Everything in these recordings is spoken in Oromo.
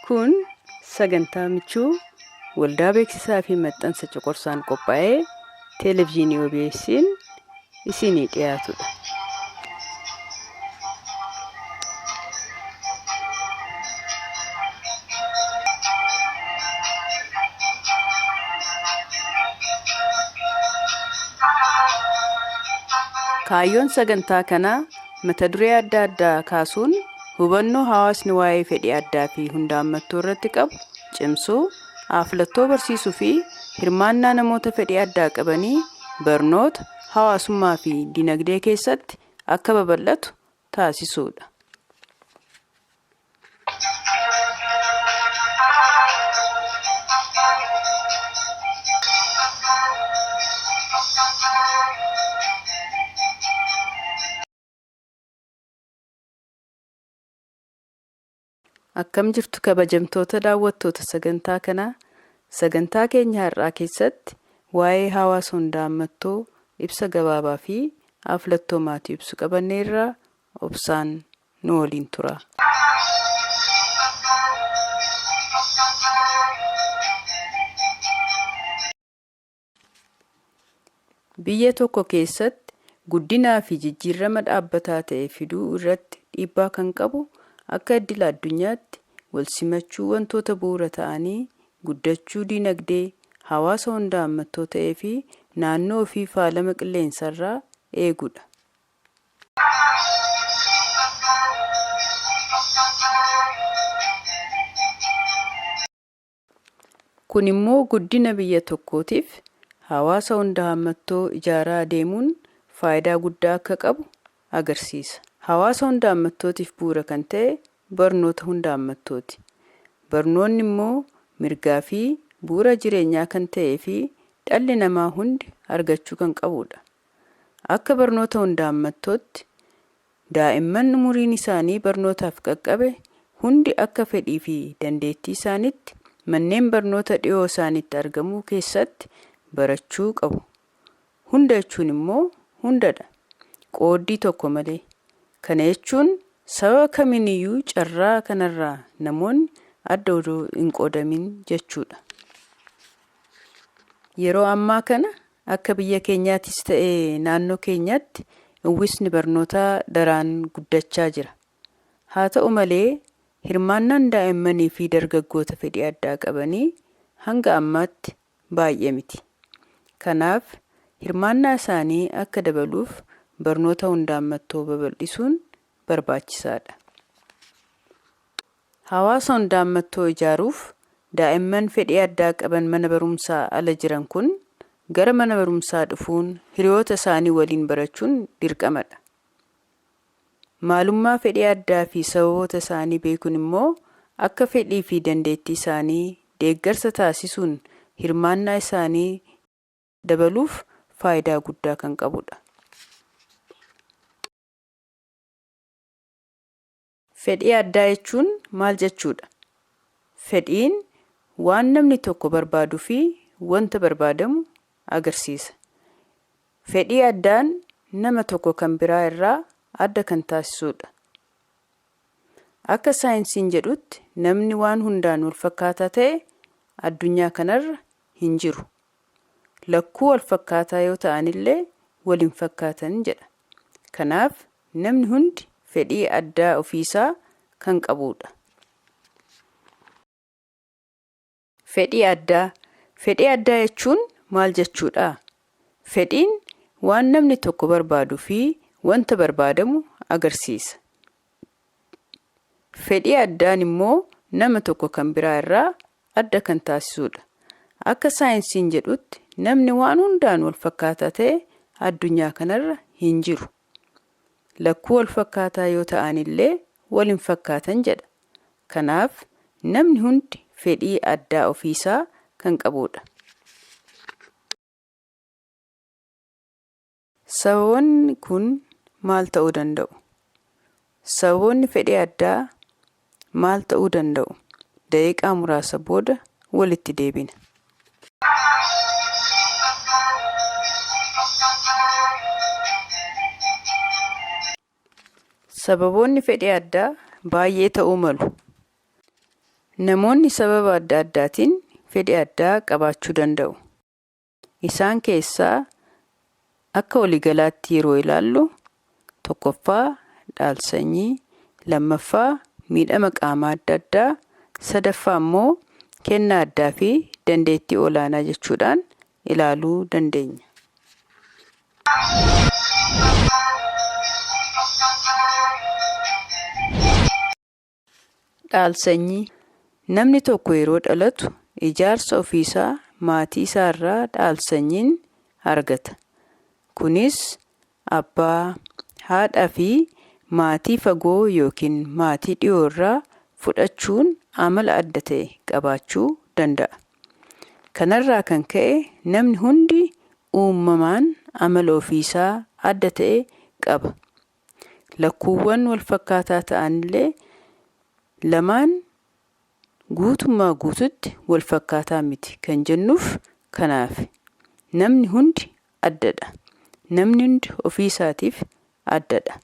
Kun sagantaa michuu waldaa beeksisaa fi maxxansa coqorsaan qophaa'ee televezyiinii OBS'n isinii dhiyaatudha. Kaayyoon sagantaa kanaa mata duree adda addaa kaasuun hubannoo hawaasni waa'ee fedhii addaa fi hundaammattoo irratti qabu cimsuu, aflattoo barsiisuu fi hirmaannaa namoota fedhii addaa qabanii barnoota, hawaasummaa fi dinagdee keessatti akka babal'atu taasisuudha. Akkam jirtu kabajamtoota daawwattoota sagantaa kanaa? Sagantaa keenya har'aa keessatti waa'ee hawaasa hundaammattoo ibsa gabaabaa fi aflattoo maatii ibsu qabanneerraa obsaan nu waliin tura. Biyya tokko keessatti guddinaa fi jijjiirama dhaabbataa ta'e fiduu irratti dhiibbaa kan qabu akka idila addunyaatti walsimachuu wantoota bu'uura ta'anii guddachuu diinagdee, hawaasa hunda hammattoo ta'ee fi naannoo ofii faalama qilleensarraa eeguudha. Kun immoo guddina biyya tokkootiif hawaasa hunda hammattoo ijaaraa deemuun faayidaa guddaa akka qabu agarsiisa. Hawaasa hunda hammattootiif bu'uura kan ta'e barnoota hunda hammattooti. Barnoonni immoo mirgaa fi bu'uura jireenyaa kan ta'ee fi dhalli namaa hundi argachuu kan qabudha. Akka barnoota hunda hammattootti daa'imman umuriin isaanii barnootaaf qaqqabe hundi akka fedhii fi dandeettii isaaniitti manneen barnoota dhiyoo isaaniitti argamuu keessatti barachuu qabu. Hunda jechuun immoo hundadha. Qooddii tokko malee. Kana jechuun sababa kamiiniyyuu carraa kanarraa namoonni adda odoo hin qoodamin jechuudha. Yeroo ammaa kana akka biyya keenyaattis ta'e naannoo keenyaatti uwwisni barnootaa daraan guddachaa jira. Haa ta'u malee hirmaannaan daa'immanii fi dargaggoota fedhii addaa qabanii hanga ammaatti baay'ee miti. Kanaaf hirmaannaa isaanii akka dabaluuf barnoota hundaammattoo babal'isuun barbaachisaadha. Hawaasa hundaammattoo ijaaruuf daa'imman fedhii addaa qaban mana barumsaa ala jiran kun gara mana barumsaa dhufuun hiriyoota isaanii waliin barachuun dirqamadha. Maalummaa fedhii addaa fi sababoota isaanii beekuun immoo akka fedhii fi dandeettii isaanii deeggarsa taasisuun hirmaannaa isaanii dabaluuf faayidaa guddaa kan qabudha. Fedhii addaa jechuun maal jechuudha? Fedhiin waan namni tokko barbaaduu fi wanta barbaadamu agarsiisa. Fedhii addaan nama tokko kan biraa irraa adda kan taasisuudha. Akka saayinsiin jedhutti namni waan hundaan walfakkaataa ta'e addunyaa kanarra hin jiru. Lakkuu walfakkaataa yoo ta'anillee wal hin fakkaatan jedha. Kanaaf namni hundi fedhii addaa ofiisaa kan qabuudha. Fedhii addaa Fedhii addaa jechuun maal jechuudha? Fedhiin waan namni tokko barbaadu fi wanta barbaadamu agarsiisa. Fedhii addaan immoo nama tokko kan biraa irraa adda kan taasisuudha. Akka saayinsiin jedhutti namni waan hundaan walfakkaataa ta'e addunyaa kanarra hin jiru. Lakkuu walfakkaataa yoo ta'anillee wal hin fakkaatan jedha. Kanaaf namni hundi fedhii addaa ofiisaa kan qabuudha. Sababoonni kun maal ta'uu danda'u? Sababoonni fedhii addaa maal ta'uu danda'u? Daqiiqaa muraasa booda walitti deebina. Sababoonni fedhii addaa baay'ee ta'uu malu. Namoonni sababa adda addaatiin fedhii addaa qabaachuu danda'u. Isaan keessaa akka waliigalaatti yeroo ilaallu tokkoffaa dhaalsanyii, lammaffaa miidhama qaamaa adda addaa, sadaffaa immoo kennaa addaa fi dandeettii olaanaa jechuudhaan ilaaluu dandeenya. Dhaalsanyii Namni tokko yeroo dhalatu ijaarsa ofiisaa maatii isaarraa dhaalsanyiin argata. Kunis abbaa, haadha fi maatii fagoo yookiin maatii dhiyoo irraa fudhachuun amala adda ta'e qabaachuu danda'a. Kanarraa kan ka'e namni hundi uummamaan amala ofiisaa adda ta'e qaba. Lakkuuwwan walfakkaataa ta'anillee lamaan guutummaa guututti walfakkaataa miti kan jennuuf kanaafi. Namni hundi addadha. Namni hundi ofiisaatiif addadha.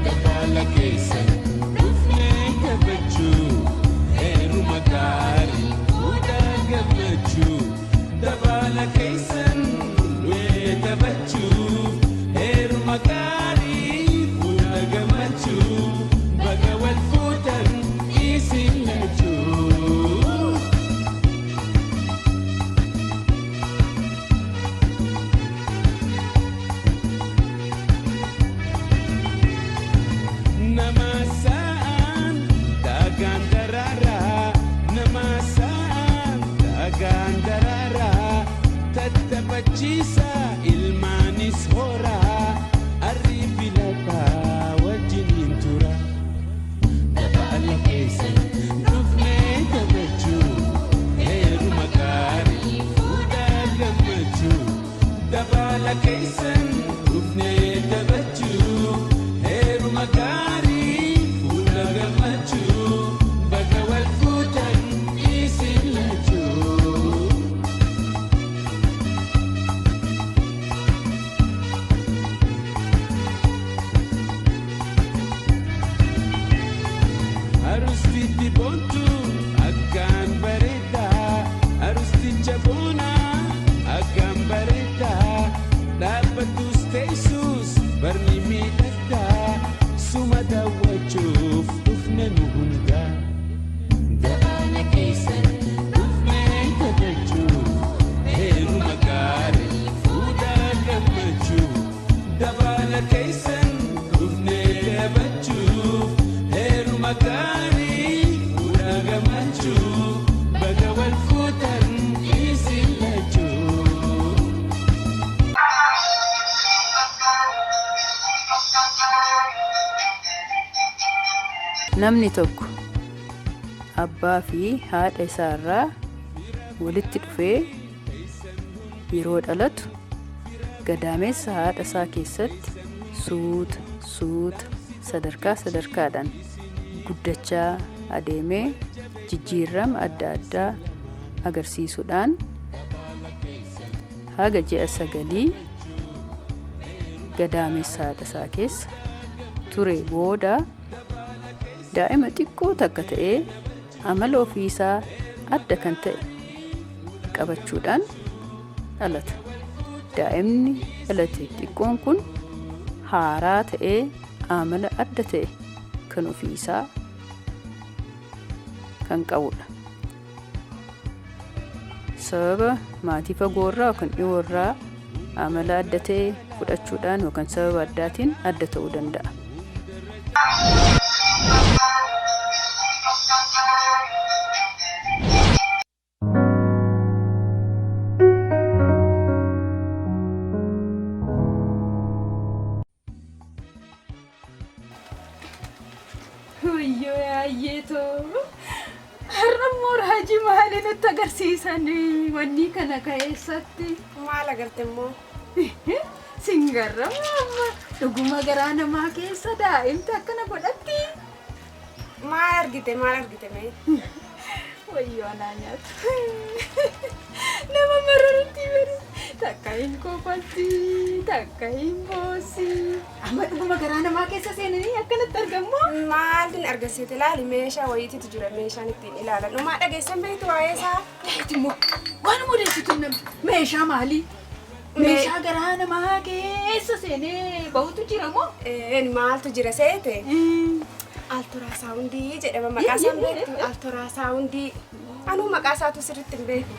Dabala keessan dhufnee taphachuu heeruma gaarii fuudha gammachuu. Dabala keessan dhufnee taphachuu heeruma gaarii fuudha gammachuu. Baga wal fuutan isin lachuu. Nama sa'aan dagaan daraaraa nama sa'aan dagaan daraaraa tattaphachiisa ilmaanis horaa arri filataa wajjiniin tura. Dabala keessan dhufnee taphachuu heeruma gaarii fuudha gammachuu. Dabala keessan dhufnee taphachuu heeruma gaarii fuudha gammachuu. Baga wal fuutan isin lachuu. Arustitti boontu akkaan bareedaa arusticha boonaa akkaan bareedaa dhaabbatus teessus barni miidhagdaa suma daawwachuuf dhufne nu hundaa. Dabala keessan dhufnee taphachuu heeruma gaarii fuudha gammachuu. Dabala keessan dhufnee taphachuuf heeruma gaarii fuudha gammachuu. Baga wal fuutan isin lachuu. Namni tokko abbaa fi haadha isaarraa walitti dhufee yeroo dhalatu gadameessa haadha isaa keessatti suuta suuta sadarkaa sadarkaadhaan guddachaa adeemee jijjiirama adda addaa agarsiisuudhaan haga ji'a 9 gadameessa haadha isaa keessa ture booda daa'ima xiqqoo takka ta'ee amala ofiisaa adda kan ta'e qabachuudhaan dhalata. Daa'imni dhalate xiqqoon kun haaraa ta'ee amala adda ta'e kan ofiisaa kan qabudha. Sababa maatii fagoorraa yookaan dhiyoorraa amala adda ta'e fudhachuudhaan yookaan sababa addaatiin adda ta'uu danda'a. Wayyoo yaayyee too. Har'a immoo raajii maalii nutti agarsiisan wanni kana keessatti. Maal agarte immoo? Sin garramu amma dhuguma garaa namaa keessa daa'imti akkana godhatti. Maal argite maal argite mee? Wayyoo anaa nyaatu. Nama mararutti bari. Takka hin kofalti, takka hin boossi. Amma dhuguma garaa namaa keessa seenanii akkanatti argamu. Maaltu argisiite ilaali meeshaa wayiititu jira meeshaan ittiin ilaalan. Dhumaa dhageessan beektu waa'ee isaa? Eeti immoo waan odeessitu namni meeshaa maalii? Meeshaa garaa namaa keessa seenee bahutu jira moo? Maaltu jira seete? Altooraasaawundii jedhama maqaa isaan beektu altooraasaawundii. Anuu maqaa isaatu sirriitti hin beeku.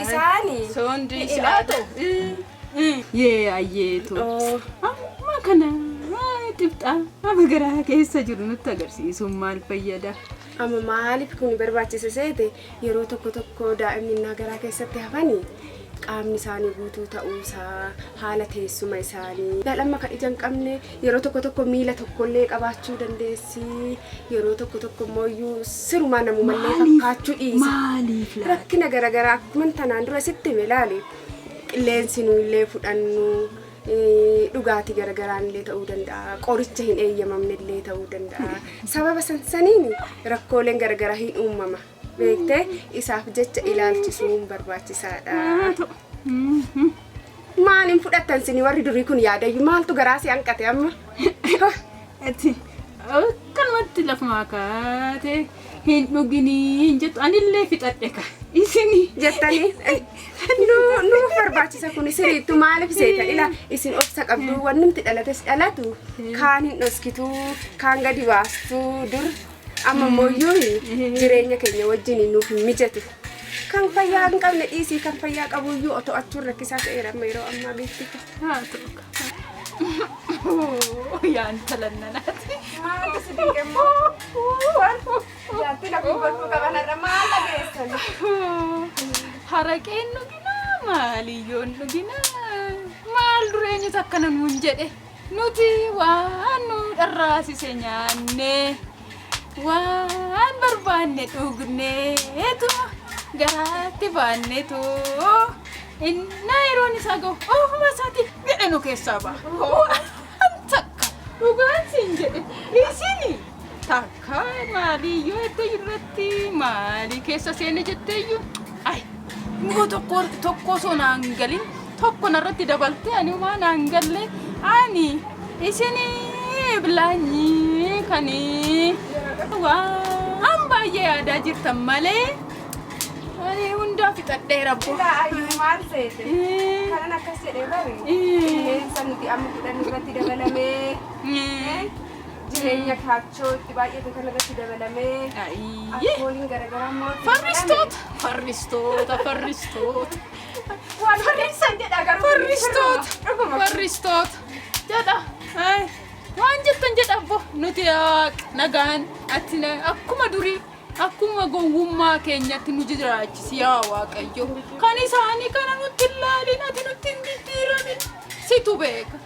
Isaani. Soondii si'aa ta'u. Yee ayyeetu. Amma kana xibxaa amma garaa keessa jiru nutti agarsiisuun maal fayyada? Amma maaliif kun barbaachisa seete yeroo tokko tokko daa'imni innaa garaa keessatti hafanii qaamni isaanii guutuu ta'uusaa haala teessuma isaanii. Amma kan ija hin qabne yeroo tokko tokko miila tokkollee qabaachuu dandeessi. Yeroo tokko tokko immoo iyyuu sirumaa namumallee fakkaachuu dhiisa. Maaliif laata? Rakkina garaagaraa akkuma tanaan dura sitti hime ilaali. Qilleensi nu illee fudhannu dhugaatii garagaraan illee ta'uu danda'a. Qoricha hin eeyyamamne illee ta'uu danda'a. Sababa sansaniin rakkooleen garagaraa hin uumama. Beektee isaaf jecha ilaalchisuun barbaachisaadha. Maaliin fudhattan sini warri durii kun yaadayyu maaltu garaa si hanqate amma? Ati akkanumatti lafumaa kaatee hin dhuginii hin jettu anillee fixadhe ka isinii. Jettanii nuuf barbaachisa kun siriittu maaliif seetan ila isin obsa qabdu wannumti dhalates dhalatu kaan hin dhoskitu kaan gadi baastu dur amma mooyyuu jireenya keenya wajjin nuuf hin mijatu. Kan fayyaa hin qabne dhiisii kan fayyaa qabuyyuu otoo achuun rakkisaa ta'eera amma yeroo ammaa beekti. Haa ta'u. Yaa intala nanaati. Maaltu si dinqe immoo? Jaartii lafuu godhuu qaban har'a maal dhageessan? Haraqeen dhuginaa maaliyyoon dhuginaa maal dureenyutu akkana nuun jedhe nuti waan nu dharraasise nyaannee waan barbaanne dhugneetuma garaatti baanneetu innaa yeroon isaa gahu ofuma isaatii jedhe nu keessaa ba'a. Waan takka dhugaan siin jedhe isini takka maaliyyoo iddoo irratti maalii keessa seene jetteeyyuu ay immoo tokko tokko osoo naan galin tokko narratti dabaltee ani homaa naan galle ani isini bilaanyii kanii waan baay'ee yaadaa jirtan malee ani hundaa fixadheera abbo. Ilaa ayyuu maal seete? Kanan akkas jedhee bari qilleensa nuti amma fudhannu irratti dabalamee jireenya kaachoo itti baay'ate kana irratti dabalamee alkooliin garaagaraa immoo itti Farristoota farristoota farristoota Waan farrisan jedha garuu farristoota dhuguma. farristoota jedha Ay, waan jettan jedha abbo nuti nagaan ati akkuma durii akkuma gowwummaa keenyatti nu jiraachisi yaa Waaqayyo kan isaanii kana nutti hin laalin ati nutti hin diddiiramin situ beeka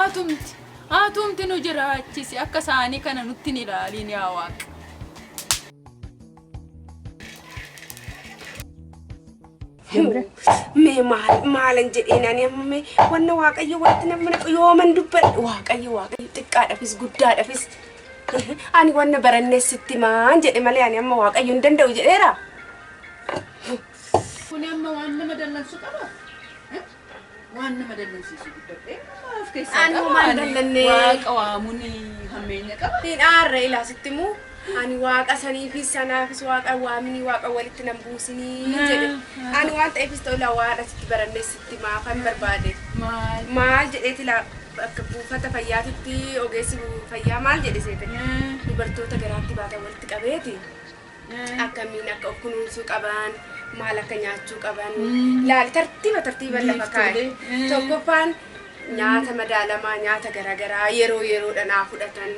atumti atumti nu jiraachisi akka isaanii kana nutti hin ilaalin yaa Waaqa. Mee maal maalan jedheen ani amma mee wanna Waaqayyo walitti nama naqu yooman dubbadhu Waaqayyo Waaqayyo xiqqaadhaafis guddaadhaafis ani wanna barannees sitti maan jedhe malee ani amma Waaqayyo hin danda'u jedheera. Kuni amma waan nama dallansu qaba. Waan nama dallansiisu guddadhee of keessaa Ani homaa hin dallannee. Waaqa waamuun hammeenya qaba. Hin aarre ilaa sitti immoo ani waaqa saniifis sanaafis waaqa waaminii waaqa walitti nan buusinii jedhe. Ani waan ta'eefis ta'u ilaa waan asitti barannees sitti maafan barbaade. Maal? Maal jedheeti ilaa bakka buufata fayyaatitti ogeessi fayyaa maal jedhe seete dubartoota garaatti baatan walitti qabeeti. Akkamiin akka of kunuunsuu qaban maal akka nyaachuu qaban laali tartiiba tartiiban lafa kaa'e. Tokkoffaan nyaata madaalamaa nyaata garaagaraa yeroo yeroodhaan haa fudhatan.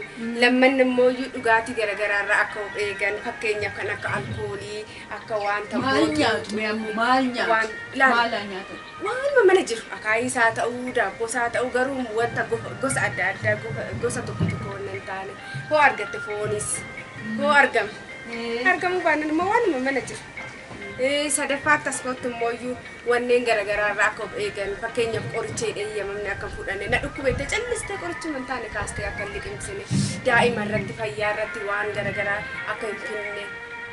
Lammanni immoo dhugaatii garaagaraa irraa akka of eegan fakkeenyaaf kan akka alkoolii akka wanta Maal nyaatu mee ammoo maal nyaatu? Laali. Maal haa nyaatan? Waanuma mana jiru akaayiis haa ta'uu daabboos haa ta'uu garuu wanta gosa adda addaa gosa tokko tokko waan hin taane hoo argatte foonis hoo argame argamuu baannaan immoo waanuma mana jiru. Sadaffaatti as kottu immoo wanneen garaagaraa irraa akka of eegan fakkeenyaaf qoricha hin eeyyamamne akka hin fudhanne na dhukkubeette callistee qorichuma hin taane kaastee akka hin liqimsine daa'ima irratti fayyaa irratti waan garaagaraa akka hin finne.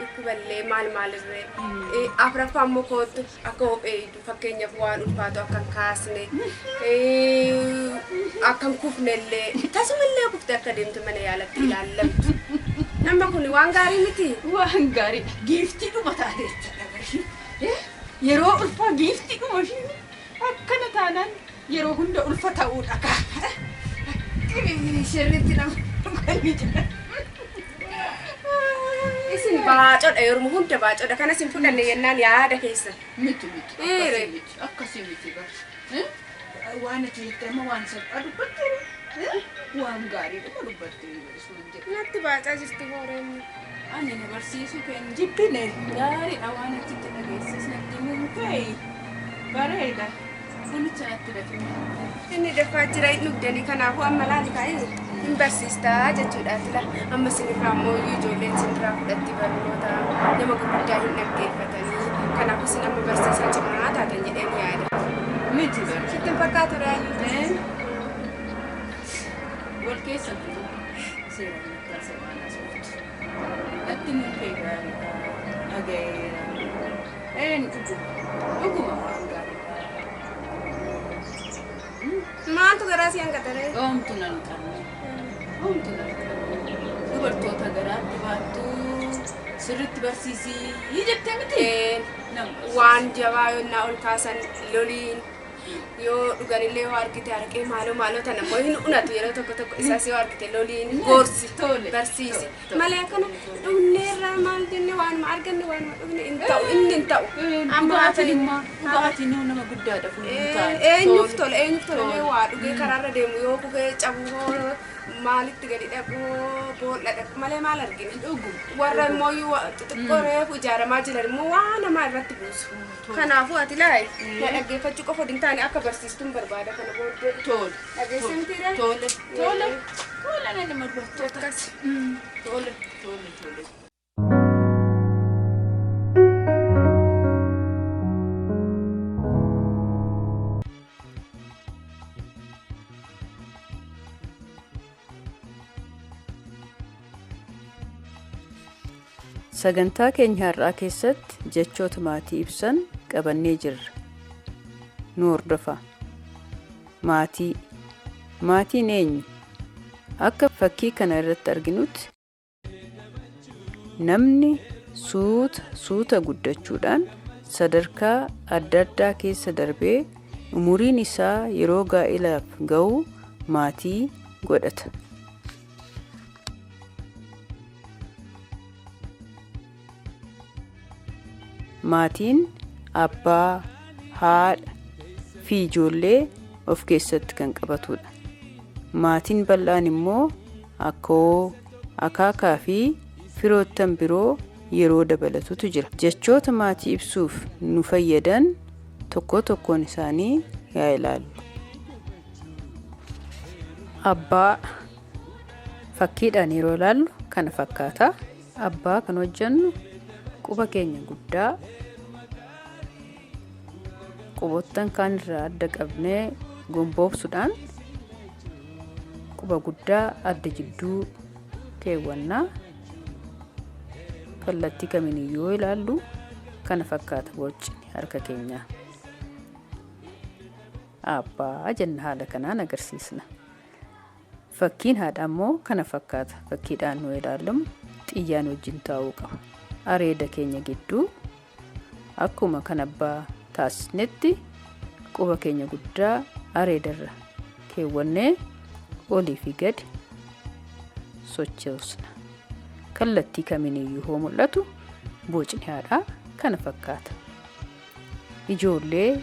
Dhukkuballee maal maalirree. Afuraffaa immoo kootu akka kophee fakkeenyaaf waan ulfaatu akka hin kaasne akka hin kufnellee tasumallee kuftee akka deemtu mana yaalatti ilaallamtu. Amma kun waan gaarii miti. Waan gaarii giiftii dhuma taate jechuudha. Yeroo ulfaa giiftii dhuma ishiin akkana taanaan yeroo hunda ulfa ta'uudha kaa. Sirriitti nama kan jedha. Isin baacodha yeroo hunda baacodha kanas hin fudhanne yennaan yaada keessa. Miti miti akkasii miti akkasii miti bar. Waan ati jette amma waan salphaa dubbatte waan gaarii dhuma dubbatte barsiisuun jedhe. Natti baacaa jirti booreen. Ani na barsiisuu kan jibbine gaariidha waan achitti dhageessisnetti himuun kee bareeda. Bunicha natti dafime. Inni dafaa jira hin dhugdanii kanaafuu amma laali kaa'ee hin barsiistaa jechuudha tila. Amma isinirraa immoo ijoolleen isinirraa fudhatti barnoota nama gurguddaa hin dhaggeeffatanii kanaafuu isin amma barsiisaa cimaa taatan jedheen yaada. Miti bar. Sitti hin fakkaatu raayyuu. Wal keessa jiru seera natti waan haasoftu. Natti himuun kee gaariidha. Dhagayeera. Een dhuguma. Dhuguma waan gaariidha. Maaltu garaa si hanqataree? Oomtu nan qabne. Oomtu nan qabne. Dubartoota garaatti baattu sirriitti barsiisii jettee miti? Nama Waan jabaa yonnaa ol kaasan loliin yoo dhuganillee yoo argite arqee maaloo maaloo tana immoo hin unatu yeroo tokko tokko isaas yoo argite loliin gorsi Tole. barsiisi Tole. malee akkana dhugneerraa maal jenne waanuma arganne waanuma dhugne hin ta'u inni hin ta'u. Dhugaatiin immoo dhugaatiin nama guddaadha fuulli taate. Eenyuuf tola eenyuuf tola mee waa dhugee karaarra deemu yoo kufee cabu hoo maalitti gadi dhaqu hoo boolla dhaqu malee maal argine. Dhuguma. Warra immoo xixiqqoo reefu ijaaramaa jiran immoo waa namaa irratti buusu. Kanaafuu ati laayi na dhaggeeffachuu qofa hin taane akka barsiistuun barbaada kana booddee. Tole. Dhageesse mitiidha? Tole. Tole. Tole nama dubartoota. Akkas. Tole. Tole. Tole. Sagantaa keenya har'aa keessatti jechoota maatii ibsan qabannee jirra. Nu hordofaa. Maatii. Maatiin eenyu? Akka fakkii kana irratti arginutti namni suuta suuta guddachuudhaan sadarkaa adda addaa keessa darbee umuriin isaa yeroo gaa'ilaaf ga'u maatii godhata. Maatiin abbaa, haadha fi ijoollee of keessatti kan qabatudha. Maatiin bal'aan immoo akkoo, akaakaa fi firoottan biroo yeroo dabalatutu jira. Jechoota maatii ibsuuf nu fayyadan tokko tokkoon isaanii yaa ilaallu. Abbaa fakkiidhaan yeroo ilaallu kana fakkaata. Abbaa kan hojjennu quba keenya guddaa quboottan kaan irraa adda qabnee gomboobsuudhaan quba guddaa adda jidduu keewwannaa. Kallattii kamiiniyyuu yoo ilaallu kana fakkaata bocni harka keenyaa. Abbaa jenna haala kanaan agarsiisna. Fakkiin haadhaa immoo kana fakkaata. Fakkiidhaan yoo ilaallamu xiyyaan wajjin taa'uu qaba. Areeda keenya gidduu akkuma kan abbaa taasisnetti quba keenya guddaa areedarra keewwannee olii fi gadi sochoosna. Kallattii kamiiniyyuu hoo mul'atu bocni haadhaa kana fakkaata. Ijoollee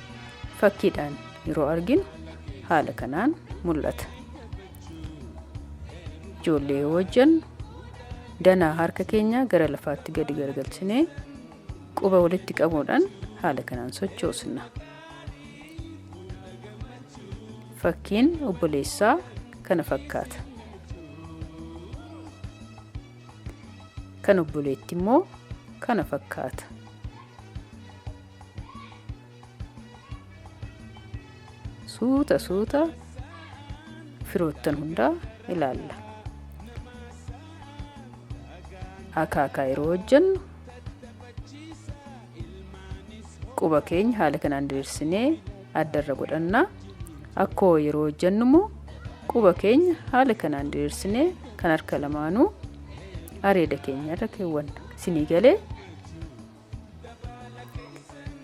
fakkiidhaan yeroo arginu haala kanaan mul'ata. Ijoollee yoo hojjennu danaa harka keenyaa gara lafaatti gadi garagalchinee quba walitti qabuudhaan haala kanaan sochoosna. Fakkiin obboleessaa kana fakkaata. Kan obboleetti immoo kana fakkaata. Suuta suuta firoottan hundaa ilaalla. Akaakaa yeroo hojjennu Quba keenya haala kanaan diriirsinee addarra godhanna. Akkoo yeroo hojjennu immoo quba keenya haala kanaan diriirsinee kan harka lamaanuu areeda keenya irra keewwanna. Isinii galee?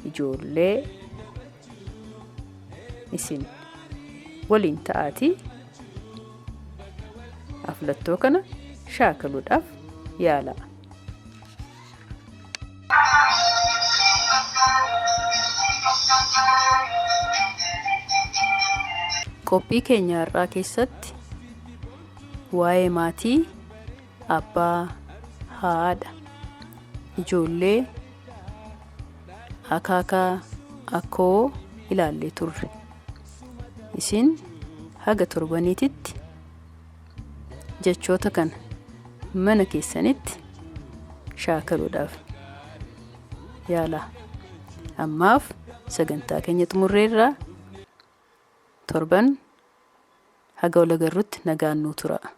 Ijoollee isin waliin ta'aatii aflattoo kana shaakaluudhaaf yaalaa. Qophii keenya har'aa keessatti waa'ee maatii, abbaa, haadha, ijoollee, akaakaa, akkoo ilaallee turre. Isin haga torbaniititti jechoota kana mana keessanitti shaakaluudhaaf yaalaa. Ammaaf sagantaa keenya xumurreerraa. Torban haga wal agarrutti nagaan nuu turaa.